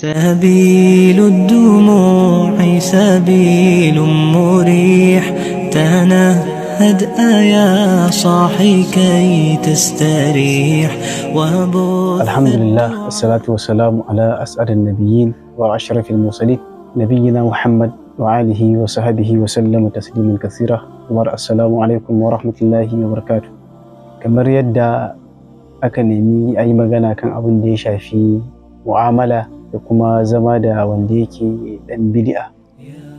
سبيل الدموع سبيل مريح، تنهد أيا صاحي كي تستريح وبث. الحمد لله، والصلاة والسلام على أسعد النبيين وأشرف المرسلين، نبينا محمد وآله وصحبه وسلم تسليما كثيرا. السلام عليكم ورحمة الله وبركاته. Kamar yadda aka nemi a yi magana kan abin da ya shafi mu'amala da kuma zama da wanda yake ɗan bid'a,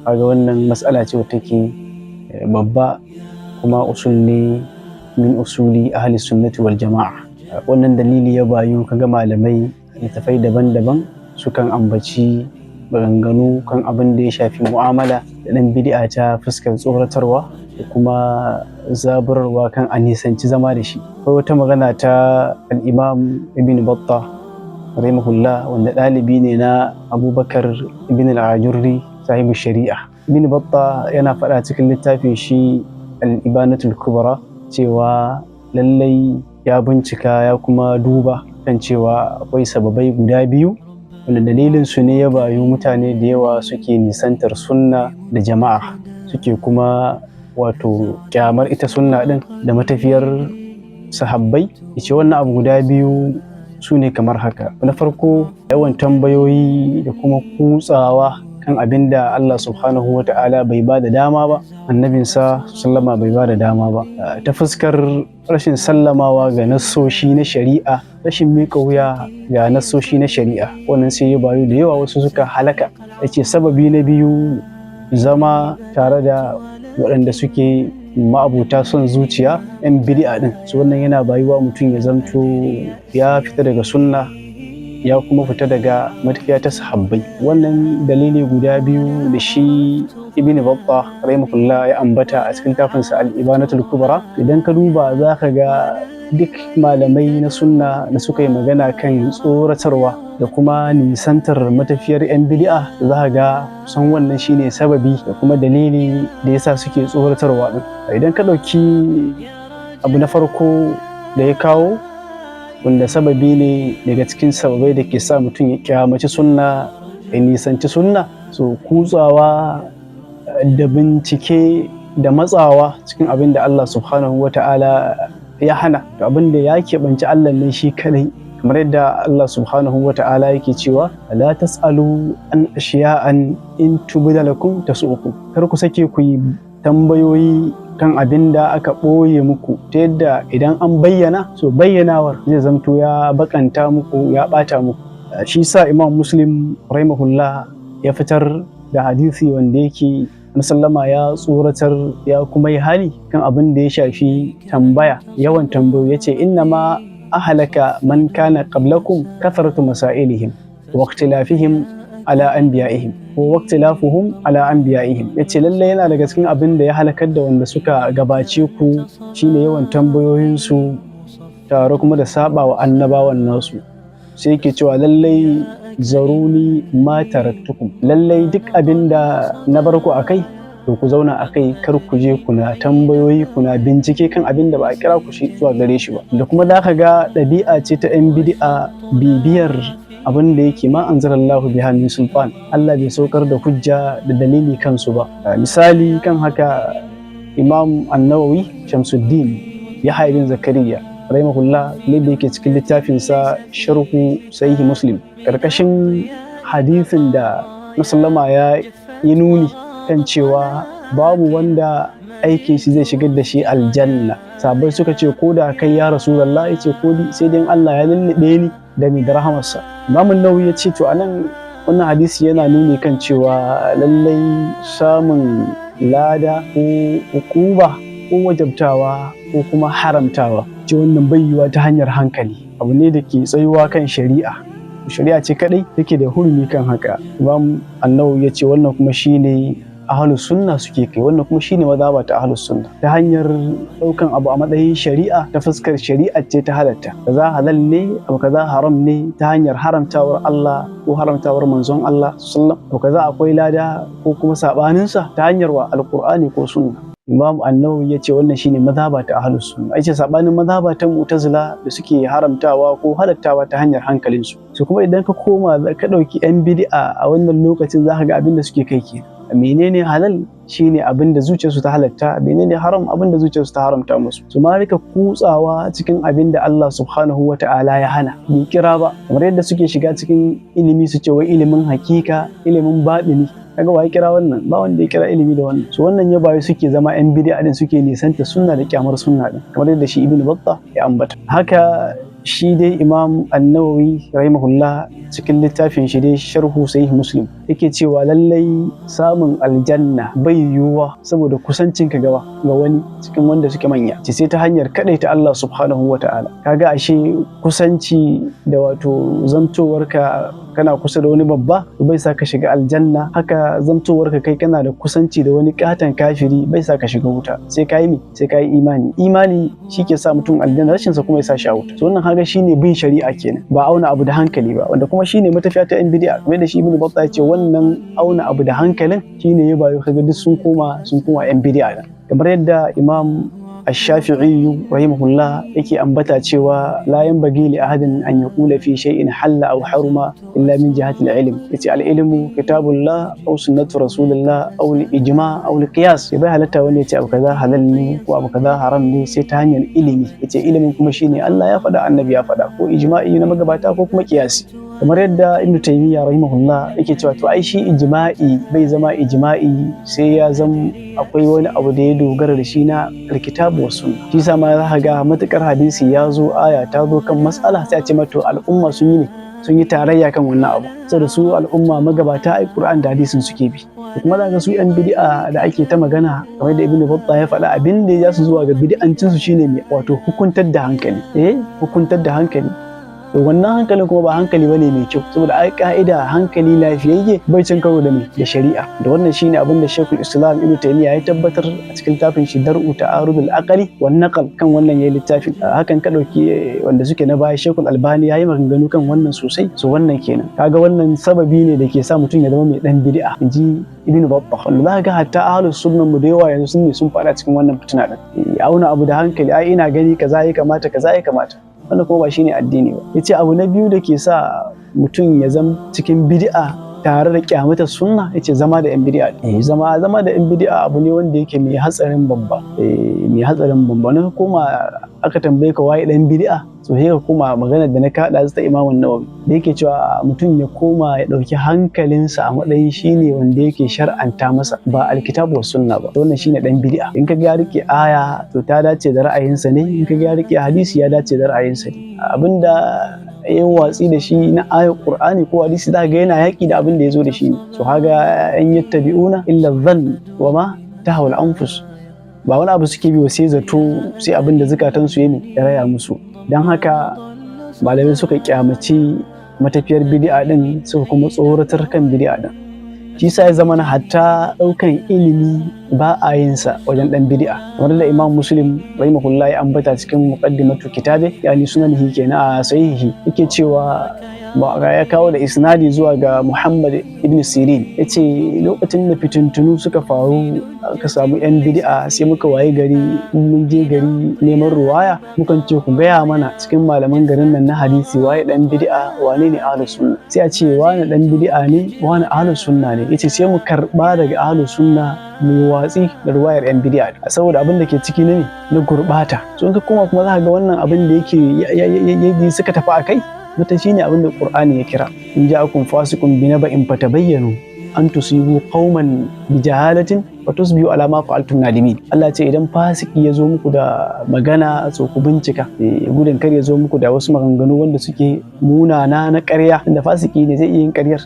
kaga wannan matsala ce wata take babba, kuma usul ne min usuli ahli sunnati wal jama'a. Wannan dalili ya bayu kaga malamai littafai daban-daban sukan ambaci maganganu kan abin da ya shafi mu'amala da ɗan bid'a ta fuskar tsoratarwa da kuma zaburarwa kan a nisanci zama da shi. Akwai wata magana ta Al'imam Ibn Batta rahimahullah, wanda ɗalibi ne na Abubakar Ibn al-Ajurri sahibu shari'a. Ibn Batta yana faɗa cikin littafin shi Al-Ibanatul Kubra cewa lallai ya bincika ya kuma duba kan cewa akwai sababai guda biyu wanda dalilin su ne ya bayu mutane da yawa suke nisantar sunna da jama'a, suke kuma wato kyamar ita sunna din da matafiyar sahabbai. Yace wannan abu guda biyu su ne kamar haka: na farko, yawan tambayoyi da kuma kutsawa kan abin da Allah subhanahu wa ta'ala bai ba da dama ba, annabinsa sallama bai ba da dama ba, ta fuskar rashin sallamawa ga nassoshi na shari'a, rashin miƙa wuya ga nassoshi na shari'a. Wannan sai ya bayu da yawa wasu suka halaka. Yace sababi na biyu, zama tare da waɗanda suke ma'abuta son zuciya, 'yan bid'a din su. Wannan yana bayuwa mutum ya zamto ya fita daga sunna, ya kuma fita daga matafiya ta sahabbai. Wannan dalili guda biyu da shi Ibn Batta rahimahullah ya ambata a cikin tafinsa Al-Ibanatul Kubra, idan ka duba za ka ga duk malamai na sunna da suka yi magana kan tsoratarwa da kuma nisantar matafiyar 'yan bid'a, za ka ga kusan wannan shine sababi da kuma dalili da yasa suke tsoratarwa din. Idan ka ɗauki abu na farko da ya kawo, wanda sababi ne daga cikin sababai da ke sa mutum ya kyamaci sunna, ya nisanci sunna, so kutsawa da bincike da matsawa cikin abin da Allah subhanahu wa ta'ala ya hana, abin da ya keɓanci Allah ne shi kadai, kamar yadda Allah subhanahu wa ta'ala yake cewa: "La tas'alu an ashiya'an in tubda lakum tasu'ukum." Kar ku sake ku yi tambayoyi kan abin da aka ɓoye muku, ta yadda idan an bayyana, so bayyanawar zai zamto ya bakanta muku, ya ɓata muku. Shi sa Imam Muslim rahimahullah ya fitar da hadisi wanda yake sallama ya tsoratar ya kuma yi hali kan abin da ya shafi tambaya, yawan tambayoyi. Ya ce: "Innama ahlaka man kana qablakum kathratu masailihim wa ikhtilafihim ala anbiya'ihim ko waqtilafuhum ala anbiya'ihim." Yace lalle yana daga cikin abin da ya halakar da wanda suka gabace ku shine yawan tambayoyinsu tare kuma da saba wa annabawan nasu. Sai yake cewa lallai zaruni ma taraktukum, lallai duk abin da na bar ku akai, to ku zauna akai, kar ku je kuna tambayoyi, kuna bincike kan abin da ba a kira ku shi zuwa gare shi ba. Da kuma za ka ga ɗabi'a ce ta 'yan bid'a bibiyar abin da yake ma anzalallahu biha min sultan, Allah bai saukar da hujja da dalili kansu ba. Misali kan haka, Imam Annawawi Shamsuddin Yahya bin Zakariya rahimahullah ne da yake cikin littafinsa Sharhu Sahihi Muslim, karkashin hadithin da musallama ya yi nuni kan cewa babu wanda aikin shi zai shigar da shi aljanna. Sahabbai suka ce: "Ko da kai, ya Rasulullah?" Ya ce: "Ko sai dai Allah ya lullube ni da mi da rahamarsa." Imam Nawawi ya ce to anan wannan hadisi yana nuni kan cewa lallai samun lada ko hukuba ko wajabtawa ko kuma haramtawa ce, wannan bai yiwuwa ta hanyar hankali, abu ne da ke tsayuwa kan shari'a. Shari'a ce kadai take da hurumi kan haka. Imam Annawawi ya ce wannan kuma shine Ahlus Sunna suke kai, wannan kuma shine mazhaba ta Ahlus Sunna, ta hanyar daukan abu a matsayin shari'a, ta fuskar shari'a ce ta halatta kaza halal ne, abu kaza haram ne, ta hanyar haramtawar Allah ko haramtawar manzon Allah sallallahu, abu kaza akwai lada ko kuma sabaninsa, ta hanyar wa Alqur'ani ko sunna. Imam An-Nawawi ya ce wannan shine mazhaba ta Ahlus Sunna. Yace sabanin mazhaba ta Mu'tazila da suke haramtawa ko halattawa ta hanyar hankalinsu. So kuma idan ka koma ka dauki yan bid'a a wannan lokacin, zaka ga abin da suke kai kenan. Menene halal? Shine abin da zuciyarsu ta halatta. Menene haram? Abin da zuciyarsu ta haramta musu. Su ma rika kutsawa cikin abin da Allah Subhanahu wa Ta'ala ya hana, bai kira ba, kamar yadda suke shiga cikin ilimi su ce wai ilimin hakika, ilimin baɗini. Kaga wa ya kira wannan? Ba wanda ya kira ilimi da wannan. So wannan ya bayu suke zama yan bid'a din, suke nisanta sunna da kyamar sunna din, kamar yadda shi Ibn Battah ya ambata. Haka shi dai Imam An-Nawawi rahimahullah, cikin littafin shi dai Sharhu Sahih Muslim, yake cewa lallai samun aljanna bai yiwuwa saboda kusancin ka gaba ga wani cikin wanda suke manya, ce sai ta hanyar kadaita Allah Subhanahu wa Ta'ala. Kaga ashe kusanci da wato zamtowarka kana kusa da wani babba bai sa ka shiga aljanna. Haka zamtowarka kai kana da kusanci da wani katon kafiri bai sa ka shiga wuta. Sai ka yi mi? Sai ka yi imani. Imani shi ke sa mutum aljanna, rashin sa kuma ya sa shi a wuta. So wannan kaga shine bin shari'a kenan, ba auna abu da hankali ba, wanda kuma shine matafiya ta yan bid'a, kamar da shi Ibn Battah ya ce wannan auna abu da hankalin shine ya bayu kaga duk sun koma yan bid'a. Kamar yadda Imam Ash-Shafi'i rahimahullah yake ambata cewa لا ينبغي لأحد أن يقول في شيء حل أو حرم إلا من جهة العلم. Yace العلم كتاب الله أو سنة رسول الله أو الإجماع أو القياس. Bai halatta wani yace abu kaza halal ne ko abu kaza haram ne sai ta hanyar ilimi. Yace ilimin kuma shine Allah ya faɗa, Annabi ya faɗa, ko ijma'i na magabata, ko kuma kiyasi. Kamar yadda Ibn Taymiyyah rahimahullah yake cewa to ai shi ijma'i bai zama ijma'i sai ya zama akwai wani abu da ya dogara da shi na alkitabu wa sunna. Shi yasa ma za ka ga matukar hadisi ya zo, aya ta zo kan matsala, sai a ce mata al'umma sun yi ne, sun yi tarayya kan wannan abu, saboda su al'umma magabata ai Qur'an da hadisin suke bi. Kuma za ga su yan bid'a da ake ta magana, kamar da Ibn Battah ya faɗa, abin da ya su zuwa ga bid'ancin su shine mai wato hukuntar da hankali. Hukuntar da hankali. To wannan hankalin kuma ba hankali bane mai kyau, saboda ai ka'ida hankali lafiyayye bai cin karo da mai da shari'a. Da wannan shine abin da Sheikhul Islam Ibn Taymiyyah ya tabbatar a cikin littafin shi Dar'u Ta'arudul Aqli wan Naql. Kan wannan yayi littafin. Hakan ka dauki wanda suke na baya, Sheikhul Albani yayi maganganu kan wannan sosai. So wannan kenan. Kaga wannan sababi ne da ke sa mutum ya zama mai dan bid'a, inji Ibn Battah, wanda za ka ga hatta ahlus sunnan mu da yawa yanzu sun fada cikin wannan fitina din, auna abu da hankali. Ai ina gani kaza ya kamata, kaza ya kamata. Wannan kuma ba shine addini ba. Yace abu na biyu da ke sa mutum ya zama cikin bid'a tare da kyamatar sunna, yace zama da yan bid'a. Zama da yan bid'a abu ne wanda yake mai hatsarin babba, mai hatsarin babba. Ne koma aka tambaye ka waye dan bid'a, so sai ka koma maganar da na kada ta Imam Nawawi da yake cewa mutum ya koma ya dauki hankalinsa a matsayin shine wanda yake shar'anta masa, ba alkitabu was sunna ba. Wannan shine dan bid'a. In ka ga ya rike aya, to ta dace da ra'ayinsa ne. In ka ga ya rike hadisi, ya dace da ra'ayinsa ne. Abinda ya watsi da shi na ayar Qur'ani ko hadisi, za ga yana yaki da abin da ya zo da shi ne. So haga إن يتبعون إلا الظن وما تهوى الأنفس. Ba wani abu suke bi wa sai zato, sai abin da zukatansu ya ya raya musu. Don haka malamai suka kyamaci matafiyar bid'a din, suka kuma tsoratar kan bid'a din. Shi sa ya zama na hatta daukan ilimi ba a yin sa wajen dan bid'a, kamar da Imam Muslim rahimahullah ya ambata cikin مقدمة كتابه، يعني سننه kenan, a sahihi yake cewa ba ya kawo da isnadi zuwa ga Muhammad ibn Sirin, yace lokacin da fitintunu suka faru, aka samu yan bid'a, sai muka waye gari mun je gari neman ruwaya, mukan ce ku gaya mana cikin malaman garin nan na hadisi waye dan bid'a, wane ne ahlus sunna? Sai a ce wane dan bid'a ne, wane ahlus sunna ne. Yace sai mu karba daga ahlus sunna, mu watsi da ruwayar yan bid'a, saboda abin da ke ciki ne na gurbata. So in ka koma kuma za ka ga wannan abin da yake suka tafi a kai mutum shine abin da Qur'ani ya kira إن جاءكم فاسق بنبإ فتبينوا أن تصيبوا قوما بجهالة فتصبحوا على ما فعلتم نادمين. Allah ce idan fasiki ya zo muku da magana, so ku bincika, gudun kar ya zo muku da wasu maganganu wanda suke munana na ƙarya, inda fasiki ne zai iya yin ƙaryar.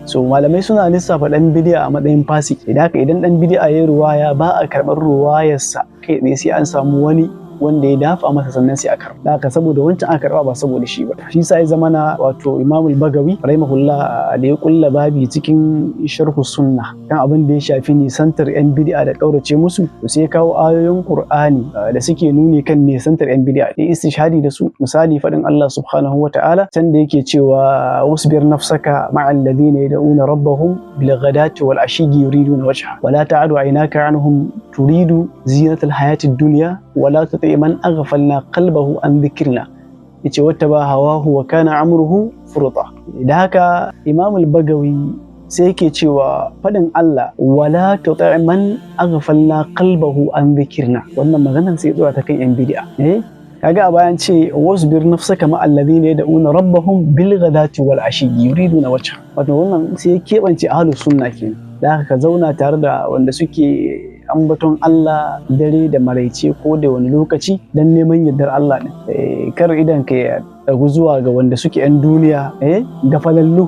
So malamai suna lissafa dan bid'a a matsayin fasiki. Idan haka idan dan bid'a ya ruwaya, ba a karɓar ruwayarsa kai tsaye, sai an samu wani wanda ya dafa masa sannan sai a karba. Da haka saboda wancan aka karba ba saboda shi ba. Shi sa ya zama na wato Imam al-Bagawi rahimahullah da ya kulla babi cikin sharhu sunna kan abin da ya shafi nisantar yan bid'a da kaurace musu, to sai ya kawo ayoyin Qur'ani da suke nuni kan nisantar yan bid'a, ya istishhadi da su. Misali faɗin Allah subhanahu wa ta'ala can da yake cewa wasbir nafsaka ma'al ladina yad'una rabbahum bil ghadati wal ashiyyi yuriduna wajha wala ta'adu aynaka anhum turidu zinatal hayatid dunya wala tuti man aghfalna qalbahu an dhikrina, yace wattaba hawahu wa kana amruhu furta. Da haka Imam al-Bagawi sai yake cewa faɗin Allah wala tuti man aghfalna qalbahu an dhikrina, wannan maganan sai ya ta kan yan bid'a. Kaga a bayan ce wasbir nafsaka ma alladhina yad'una rabbahum bil ghadati wal ashiyyi yuriduna wajha, wato wannan sai ya keɓance ahlus sunna kenan. Da haka ka zauna tare da wanda suke ambaton Allah dare da maraice ko da wani lokaci don neman yardar Allah ɗin. Kar idan ka ya ɗagu zuwa ga wanda suke 'yan duniya gafalallu,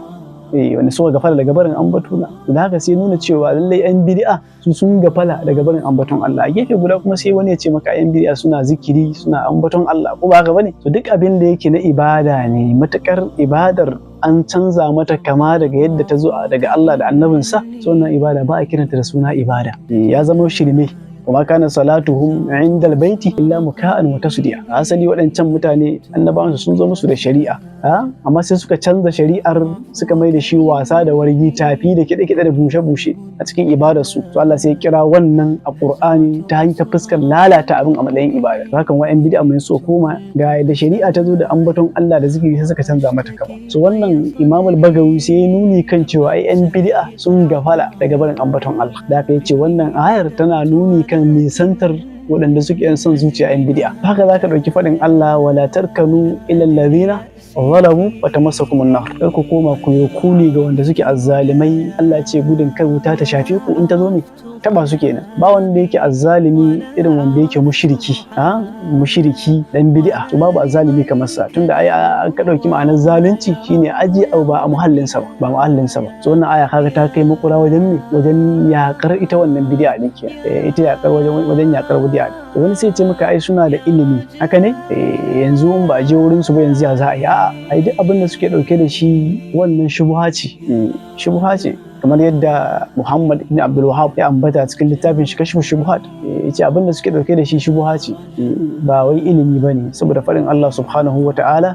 wanda suka gafala daga barin ambatona. Da haka sai nuna cewa lallai 'yan bid'a su sun gafala daga barin ambaton Allah. A gefe guda kuma sai wani ya ce maka 'yan bid'a suna zikiri, suna ambaton Allah, ko ba haka bane? To duk abin da yake na ibada ne, matukar ibadar an canza mata kama daga yadda ta zo daga Allah da annabinsa, so wannan ibada ba a kiranta da suna ibada, ya zama shirme. Wa kana salatuhum inda albayti illa muka'an wa tasdiya. Asali waɗancan mutane annabawansu sun zo musu da shari'a, amma sai suka canza shari'ar, suka mai da shi wasa da wargi, tafi da kiɗe-kiɗe da bushe-bushe a cikin ibadarsu. To Allah sai ya kira wannan a Qur'ani ta hanyar fuskar lalata abin a matsayin ibada. Hakan wa'yan bid'a mai so koma ga da shari'a ta zo da ambaton Allah da zikiri, sai suka canza mata kama. So wannan Imam al-Bagawi sai ya nuni kan cewa ai yan bid'a sun gafala daga barin ambaton Allah. Da haka yace wannan ayar tana nuni kan nisantar waɗanda suke yan son zuciya, yan bid'a. Haka zaka ɗauki faɗin Allah wala tarkanu ila alladhina zalamu wa tamassakum an-nar, kar ku koma ku yi kuli ga wanda suke azzalimai. Allah ce gudun kar wuta ta shafe ku in ta zo ne taba su kenan. Ba wanda yake azzalimi irin wanda yake mushriki, ha mushriki dan bid'a, to babu azzalimi kamar sa, tunda ai an ka dauki ma'anar zalunci shine aji abu ba a muhallin sa ba, ba muhallin sa ba. So wannan aya kaga ta kai makura wajen me? Wajen yakar ita wannan bid'a din kenan, ita yakar wajen yakar bid'a. Wani sai ce maka ai suna da ilimi, haka ne? Yanzu in ba a je wurin su ba yanzu ya za a yi? A'a, ai duk abin da suke dauke da shi wannan shubuha ce, shubuha ce. Kamar yadda Muhammad ibn Abdul Wahhab ya ambata cikin littafin shi Kashfu Shubuhat, yace abin da suke dauke da shi shubuha ce, ba wai ilimi bane. Saboda faɗin Allah subhanahu wa ta'ala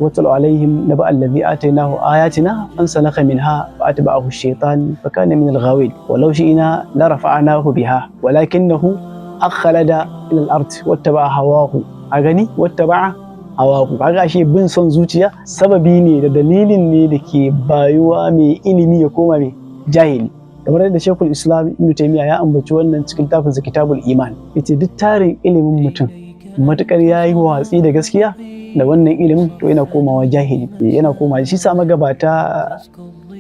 watlu alaihim naba alladhi atainahu ayatina fansalakha minha fa atba'ahu ash-shaytan fa kana min al-ghawin walau shi'na la rafa'nahu biha walakinahu akhlada ila al-ard wattaba'a hawahu. A gani, wattaba'a hawahu. Kaga ashe bin son zuciya sababi ne da dalilin ne da ke bayuwa mai ilimi ya koma mai jahili. Kamar yadda Shekul Islam Ibn Taymiyyah ya ambaci wannan cikin littafinsa Kitabul Iman, yace duk tarin ilimin mutum, matukar yayi watsi da gaskiya da wannan ilimin, to yana komawa jahili, yana komawa. Shi sa magabata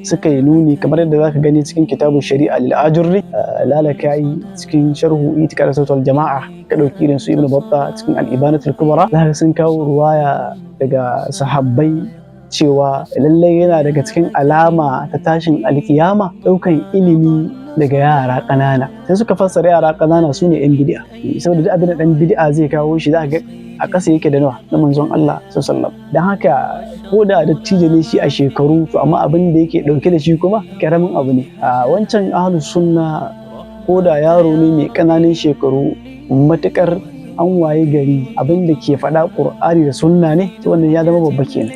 suka yi nuni, kamar yadda zaka gani cikin Kitabun Shari'a lil Ajurri, Lalaka'i cikin Sharhu Itiqad Sunnah Jama'a, ka dauki irin su Ibn Battah cikin Al-Ibanatul Kubra, zaka sun kawo ruwaya daga sahabbai cewa lallai yana daga cikin alama ta tashin alkiyama daukan ilimi daga yara ƙanana. Sai suka fassara yara ƙanana su ne 'yan bid'a, saboda duk abin da ɗan bid'a zai kawo shi za ga a ƙasa yake da nawa na manzon Allah sallallahu. Don haka ko da dattijo ne shi a shekaru, to amma abin da yake ɗauke da shi kuma karamin abu ne. A wancan ahlus sunna, ko da yaro ne mai ƙananan shekaru, matukar an waye gari abin da ke faɗa Ƙur'ani da sunna ne, to wannan ya zama babba kenan,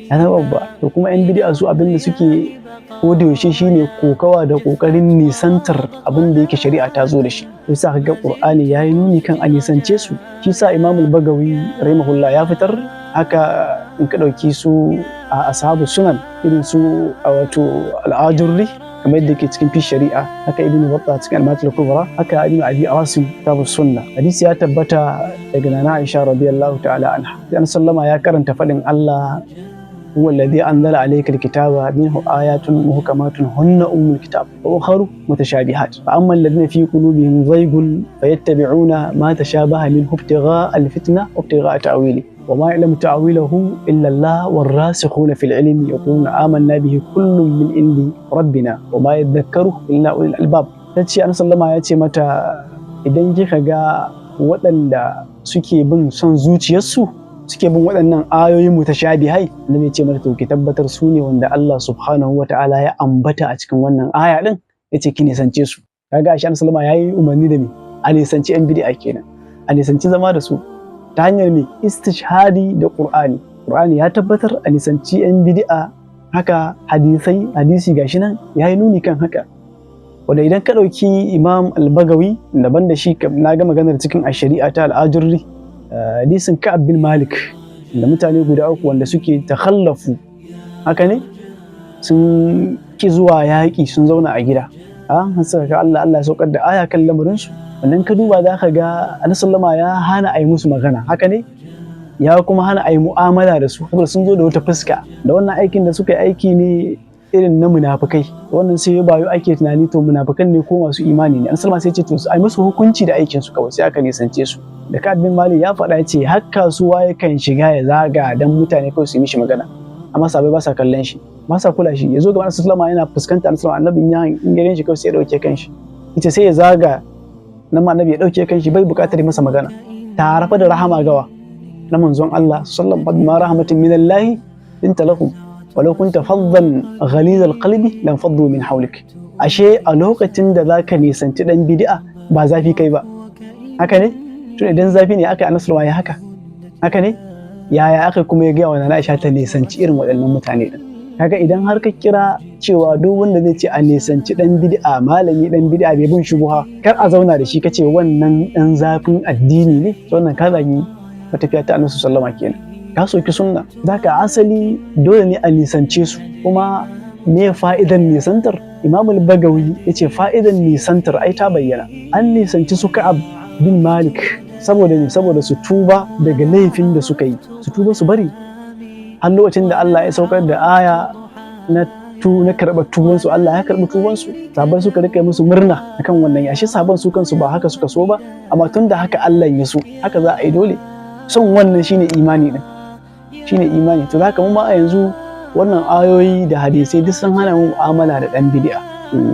ya zama babba. To kuma 'yan bid'a su abin da suke ko da yaushe shine kokawa da kokarin nisantar abin da yake shari'a ta zo da shi. Yasa kaga Qur'ani yayi nuni kan a nisance su. Shi sa Imam al-Bagawi rahimahullah ya fitar haka. In ka dauki su a ashabu sunan irin su wato al-Ajurri kamar yadda ke cikin fi shari'a, haka Ibnu Battah cikin Al-Matul Kubra, haka Ibnu Abi Asim Kitabus Sunna, hadisi ya tabbata daga Nana Aisha radiyallahu ta'ala anha, dan sallama ya karanta fadin Allah هو الذي أنزل عليك الكتاب منه آيات محكمات هن أم الكتاب وأخر متشابهات فأما الذين في قلوبهم زيغ فيتبعون ما تشابه منه ابتغاء الفتنة وابتغاء تأويله وما يعلم تأويله إلا الله والراسخون في العلم يقولون آمنا به كل من عند ربنا وما يذكر إلا أولي الألباب. Tace an sallama ya ce mata idan kika ga waɗanda suke bin son zuciyarsu, suke bin waɗannan ayoyin mutashabihai. Annabi ya ce mata to ki tabbatar su ne wanda Allah subhanahu wata'ala ya ambata a cikin wannan aya din, yace ki nisance su. Kaga ashe Annabi sallama yayi umarni da me? A nisanci yan bid'a kenan, a nisanci zama da su ta hanyar me? Istishhadi da Qur'ani. Qur'ani ya tabbatar a nisanci yan bid'a, haka hadisai, hadisi gashi nan yayi nuni kan haka. Wanda idan ka ɗauki Imam Al-Bagawi, daban da shi na ga maganar cikin a shari'a ta Al-Ajurri, hadisin Ka'ab bin Malik da mutane guda uku wanda suke takhallafu, haka ne, sun ki zuwa yaƙi, sun zauna a gida, a suka ga Allah ya saukar da aya kan lamarin su. Wannan ka duba za ka ga Annabi sallama ya hana a yi musu magana, haka ne, ya kuma hana a yi mu'amala da su, saboda sun zo da wata fuska da wannan aikin da suka yi aiki ne irin na munafukai. Wannan sai ya bayu ake tunani to munafukan ne ko masu imani ne. Annabi sallama sai ce to a yi musu hukunci da aikin su kawai, sai aka nisance su. Da Ka'ab bin Malik ya faɗa, ce har kasuwa yakan shiga ya zaga dan mutane kawai su yi mishi magana, amma sahabbai ba sa kallon shi, ba sa kula shi. Ya zo gaban Annabi sallama yana fuskanta Annabi sallama, annabin ya in shi kawai sai ya dauke kanshi. Ita sai ya zaga nan ma annabi ya dauke kanshi, bai buƙatar masa magana. Tare fa da rahama gawa na manzon Allah sallallahu alaihi wasallam, rahmatin minallahi linta lahum walau kunta faddan ghaliz alqalbi lam faddu min hawlik. Ashe a lokacin da zaka nisanci dan bid'a ba zafi kai ba, haka ne? To idan zafi ne aka Annabi ya haka, haka ne, yaya aka kuma ya gaya wa Nana Aisha ta nisanci irin waɗannan mutane din? Kaga idan har ka kira cewa duk wanda zai ce a nisanci dan bid'a, malami dan bid'a bai bin shubuha, kar a zauna da shi, kace wannan dan zafin addini ne, to wannan ka zagi matafiya ta Annabi sallama kenan, ka soki sunna. Zaka asali dole ne a nisance su. Kuma me fa'idan nisantar? Imam al-Bagawi yace fa'idan nisantar ai ta bayyana. An nisanci su Ka'ab bin Malik saboda ne, saboda su tuba daga laifin da suka yi, su tuba su bari, har lokacin da Allah ya saukar da aya na tu na karɓar tubansu. Allah ya karɓi tubansu, sahabbai suka rika musu murna akan wannan. Ashe sahabban su kansu ba haka suka so ba, amma tun da haka Allah ya so haka za a yi, dole. Son wannan shine imani din, shine imani. To haka mu ma a yanzu wannan ayoyi da hadisai duk sun hana mu mu'amala da dan bid'a,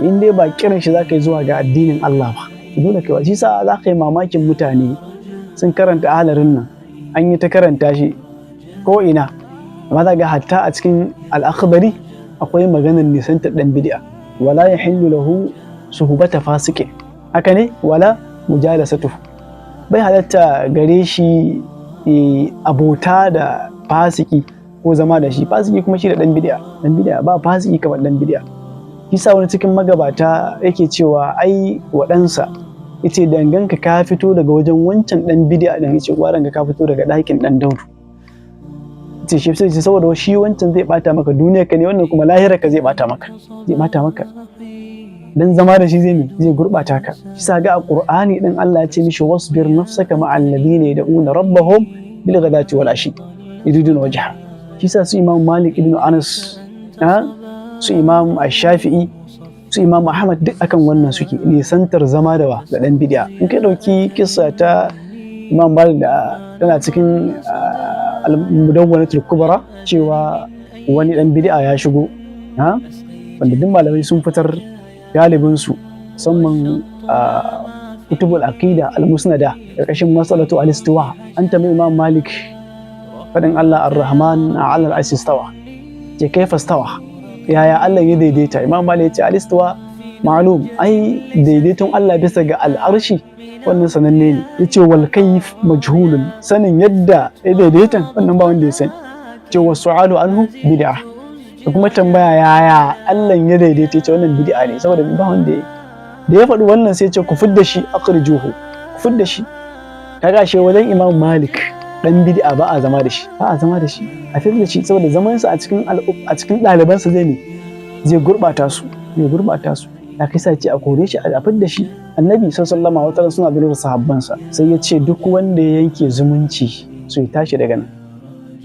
in dai ba kiran shi zaka yi zuwa ga addinin Allah ba, dole kai. Shi sa za ka yi mamakin mutane sun karanta ahalarin nan, an yi ta karanta shi ko ina, amma za ga hatta a cikin Al-Akhdari akwai maganar nisantar dan bid'a, wala yahillu lahu suhbata fasiqin, haka ne, wala mujalasatuhu, bai halatta gare shi abota da fasiki ko zama da shi. Fasiki kuma shi da dan bid'a, dan bid'a ba fasiki kamar dan bid'a. Kisa wani cikin magabata yake cewa ai waɗansa, yace danganka ka fito daga wajen wancan dan bid'a din, yace gwaran ka fito daga ɗakin dan Daudu. Yace shi sai saboda shi wancan zai bata maka duniyar ka ne, wannan kuma lahirar ka zai bata maka, zai bata maka dan zama da shi zai mi zai gurbata ka. Shi sa ga a Qur'ani din Allah ya ce mishi wasbir nafsaka ma'al ladina yad'una rabbahum bil ghadati wal ashi yuriduna wajha. Shi sa su Imam Malik ibn Anas, su Imam Ash-Shafi'i, su Imam Ahmad duk akan wannan suke, nisantar zama da wa da dan bid'a. In ka dauki kissa ta Imam Malik da tana cikin Al-Mudawwanatul Kubra, cewa wani dan bid'a ya shigo, ha, wanda duk malamai sun fitar galibin su, musamman kutubul aqida al-musnada, karkashin masalatu al-istiwa. An tambayi Imam Malik fadin Allah ar-Rahman ala al-arshi istawa, ce kaifa stawa, yaya Allah ya daidaita? Imam Malik ya ce al-istiwa ma'lum, ai daidaiton Allah bisa ga al'arshi wannan sananne ne. Yace wal kayf majhulun, sanin yadda ya daidaitan wannan ba wanda ya sani. Ce wa su'alu anhu bid'a, da kuma tambaya yaya Allah ya daidaita, ce wannan bid'a ne, saboda ba wanda ya da ya faɗi wannan sai ce ku fidda shi, akhrijuhu, ku fidda shi. Kaga shi wajen Imam Malik dan bid'a ba a zama da shi, ba a zama da shi, a fitar da shi, saboda zaman sa a cikin ɗalibansa zai ne zai gurbata su, zai gurbata su. Ya kai sa ce a kore shi, a fidda shi. Annabi sallallahu alaihi wasallam suna da sahabbansa, sai ya ce duk wanda ya yanke zumunci su ya tashi daga nan.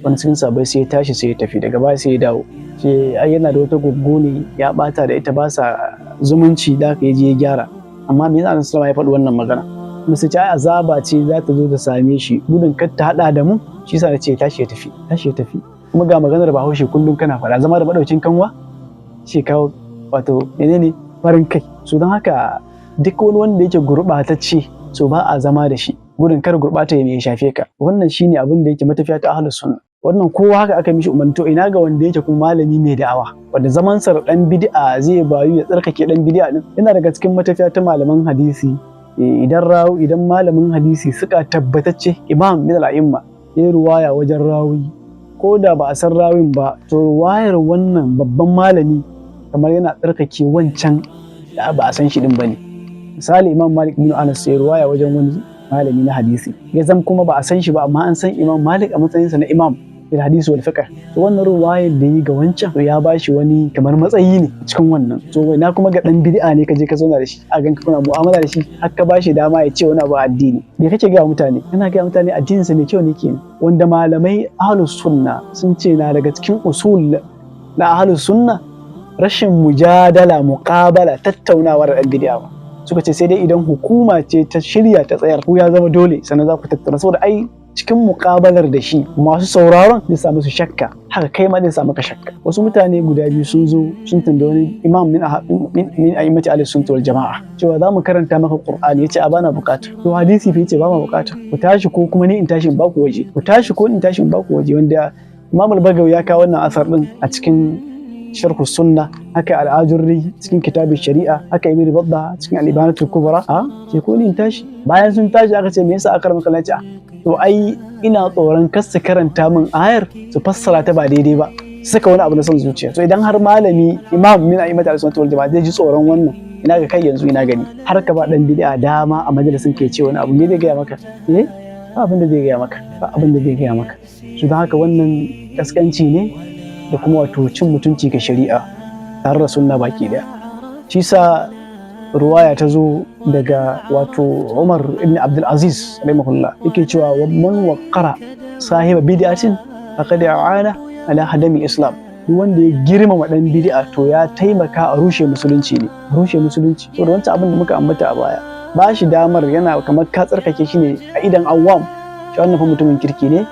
Wani cikin sahabbai sai ya tashi sai ya tafi, daga baya sai ya dawo, sai ai yana da wata goggo ne ya bata da ita, ba sa zumunci, da aka je ya gyara. Amma me yasa Annabi sallallahu ya faɗi wannan magana? Musu ce ai azaba ce za ta zo ta same shi, gudun kar ta hada da mu, shi yasa ce tashi ya tafi, tashi ya tafi. Kuma ga maganar Bahaushe kullum kana faɗa, zama da madaukin kanwa shi kawo wato menene farin kai. So don haka duk wani wanda yake gurɓatacce, so ba a zama da shi. Gudun kar gurbata ya shafe ka. Wannan shine abin da yake matafiya ta ahlus sunna. Wannan kowa haka aka mishi umarni. To ina ga wanda yake kuma malami mai da'awa, wanda zaman sa dan bid'a zai bayu ya tsarkake dan bid'a din. Yana daga cikin matafiya ta malaman hadisi, idan rawi, idan malamin hadisi suka tabbatacce imam min al-a'imma ya ruwaya wajen rawi, ko da ba a san rawin ba, to ruwayar wannan babban malami kamar yana tsarkake wancan da ba a san shi din bane. Misali, Imam Malik ibn Anas ya ruwaya wajen wani malami na hadisi, ya zam kuma ba a san shi ba, amma an san Imam Malik a matsayinsa na imam fil hadisi wal fiqh. To wannan ruwayar da yi ga wancan, to ya bashi wani kamar matsayi ne cikin wannan. To na kuma ga dan bid'a ne ka je ka zauna da shi, a ganka kuna mu'amala da shi, har ka bashi dama ya ce wani abu addini. Me kake ga mutane? Kana ga mutane addinin sa mai kyau ne kenan. Wanda malamai ahlus sunna sun ce na daga cikin usul na ahlus sunna rashin mujadala, muqabala, tattaunawa da dan bid'a. Ba suka ce sai dai idan hukuma ce ta shirya ta tsayar ku, ya zama dole sannan za ku tattauna, saboda ai cikin muƙabalar da shi masu sauraron zai samu su shakka, haka kai ma zai samu ka shakka. Wasu mutane guda biyu sun zo sun tambayi wani imam min a'immati ahli sunnah wal jama'a cewa za mu karanta maka Qur'ani. Yace a bana bukata. To hadisi fa? Yace ba ma bukata. Ku tashi ko kuma ni in tashi in baku waje. Ku tashi ko in tashi in baku waje. Wanda Imam al-Bagawi ya kawo wannan asar din a cikin Sharh Sunna, haka al-Ajurri cikin Kitabin Shari'a, haka Ibn Badda cikin Al-Ibanatul Kubra. A ce ko ni in tashi. Bayan sun tashi aka ce me yasa aka ramaka? Ce to ai ina tsoron kar su karanta min ayar su fassara ta ba daidai ba, saka wani abu na son zuciya. To idan har malami imam min a'immat al-sunnah wal jama'a zai ji tsoron wannan, ina ga kai yanzu? Ina gani har ka ba dan bid'a dama a majalisin ke ce wani abu, me zai gaya maka? Eh, ba abin da zai gaya maka, ba abin da zai gaya maka. Su don haka wannan kaskanci ne da kuma wato cin mutunci ga shari'a tare da sunna baki daya. Shi sa ruwaya ta zo daga wato Umar ibn Abdul Aziz rahimahullah, yake cewa man waqqara sahiba bid'atin faqad a'ana ala hadami islam. Duk wanda ya girmama dan bid'a, to ya taimaka a rushe musulunci ne, rushe musulunci. To da wancan abin da muka ambata a baya, ba shi damar yana kamar ka tsarkake shi ne a idan awam, shi wannan fa mutumin kirki ne.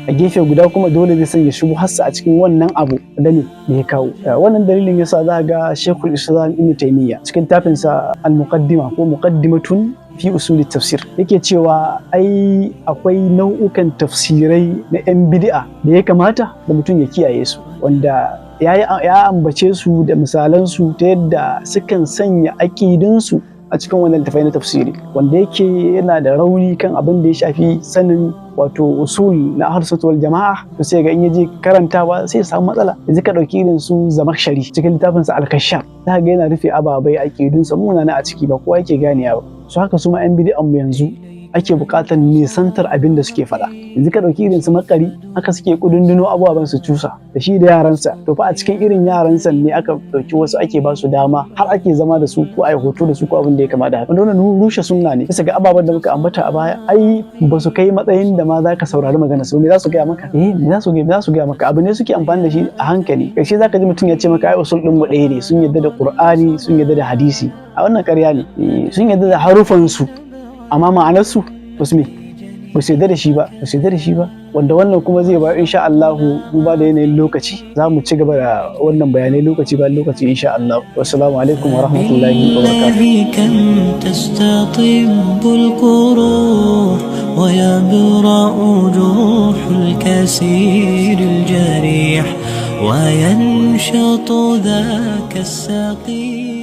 A gefe guda kuma dole zai sanya shubuharsa a cikin wannan abu da ne da ya kawo. Wannan dalilin yasa za ga Sheikhul Islam Ibn Taymiyyah cikin tafinsa Al-Muqaddima ko Muqaddimatun fi Usuli Tafsir yake cewa ai akwai nau'ukan tafsirai na 'yan bid'a da ya kamata da mutum ya kiyaye su, wanda ya ambace su da misalansu ta yadda sukan sanya aƙidunsu a cikin wannan littafai na tafsiri, wanda yake yana da rauni kan abin da ya shafi sanin wato usul na ahlus wal jama'a. To sai ga in yaje karantawa sai ya samu matsala. Yanzu ka dauki irin su Zamakshari cikin littafin sa Al-Kashaf, za ga yana rufe ababai aqidun sa munana a ciki, ba kowa yake ganewa ba. Su haka su ma yan bid'an mu yanzu ake buƙatar nisantar abin da suke faɗa. Yanzu ka ɗauki irin su Makari, haka suke kudunduno abubuwan su cusa da shi da yaransa. To fa a cikin irin yaransa ne aka ɗauki wasu ake ba su dama har ake zama da su ko a yi hoto da su ko abin da ya kama da haka, wanda wannan rushe sunna ne. Bisa ga ababen da muka ambata a baya, ai ba su kai matsayin da ma za ka saurari magana su. Me za su gaya maka? Eh, me za su gaya maka? Abu ne suke amfani da shi a hankali. Karshe za ka ji mutum ya ce maka ai usul ɗin mu ɗaya ne, sun yadda da Qur'ani, sun yadda da hadisi. A wannan ƙarya ne. Sun yadda da harufan su, amma ma'anarsu ba su me ba su yarda da shi ba, ba su yarda da shi ba. Wanda wannan kuma zai ba insha Allah, duba da yanayin lokaci, za mu ci gaba da wannan bayanai lokaci bayan lokaci insha Allah. Wassalamu alaikum wa rahmatullahi wa barakatuh. كم تستطب القروح ويبرأ جروح الكثير الجريح وينشط ذاك السقيم.